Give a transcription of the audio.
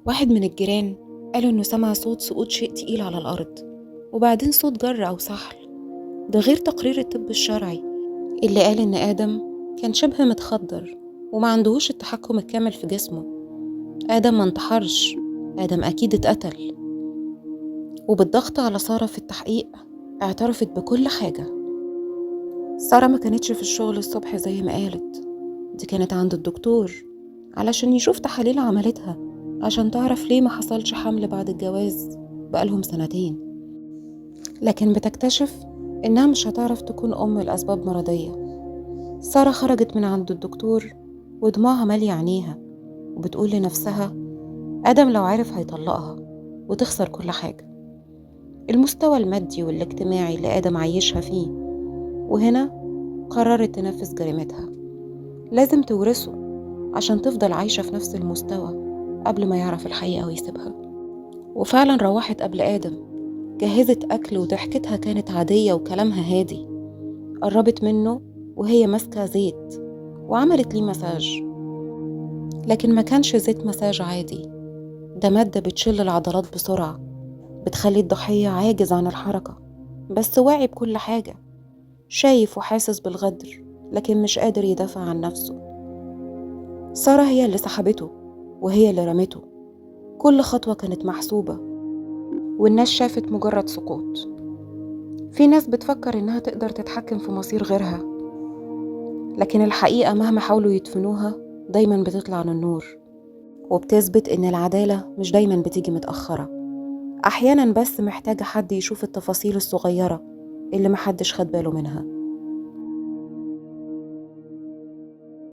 واحد من الجيران قالوا إنه سمع صوت سقوط شيء تقيل على الأرض، وبعدين صوت جر أو سحل. ده غير تقرير الطب الشرعي اللي قال إن آدم كان شبه متخدر وما عندهوش التحكم الكامل في جسمه. آدم ما انتحرش، آدم أكيد اتقتل. وبالضغط على سارة في التحقيق اعترفت بكل حاجة. سارة ما كانتش في الشغل الصبح زي ما قالت، دي كانت عند الدكتور علشان يشوف تحاليل عملتها عشان تعرف ليه ما حصلش حمل بعد الجواز بقالهم سنتين. لكن بتكتشف إنها مش هتعرف تكون أم لأسباب مرضية. سارة خرجت من عند الدكتور ودموعها مالية عينيها، وبتقول لنفسها آدم لو عرف هيطلقها وتخسر كل حاجة، المستوى المادي والاجتماعي اللي آدم عايشها فيه. وهنا قررت تنفذ جريمتها، لازم تورثه عشان تفضل عايشة في نفس المستوى قبل ما يعرف الحقيقة ويسيبها. وفعلا روحت قبل آدم، جهزت أكل وضحكتها كانت عادية وكلامها هادي. قربت منه وهي ماسكة زيت وعملت ليه مساج، لكن ما كانش زيت مساج عادي، ده مادة بتشل العضلات بسرعة، بتخلي الضحية عاجز عن الحركة بس واعي بكل حاجة، شايف وحاسس بالغدر لكن مش قادر يدافع عن نفسه. سارة هي اللي سحبته وهي اللي رمته، كل خطوة كانت محسوبة والناس شافت مجرد سقوط. في ناس بتفكر إنها تقدر تتحكم في مصير غيرها، لكن الحقيقة مهما حاولوا يدفنوها دايما بتطلع للنور، وبتثبت إن العدالة مش دايما بتيجي متأخرة، أحيانا بس محتاجة حد يشوف التفاصيل الصغيرة اللي محدش خد باله منها.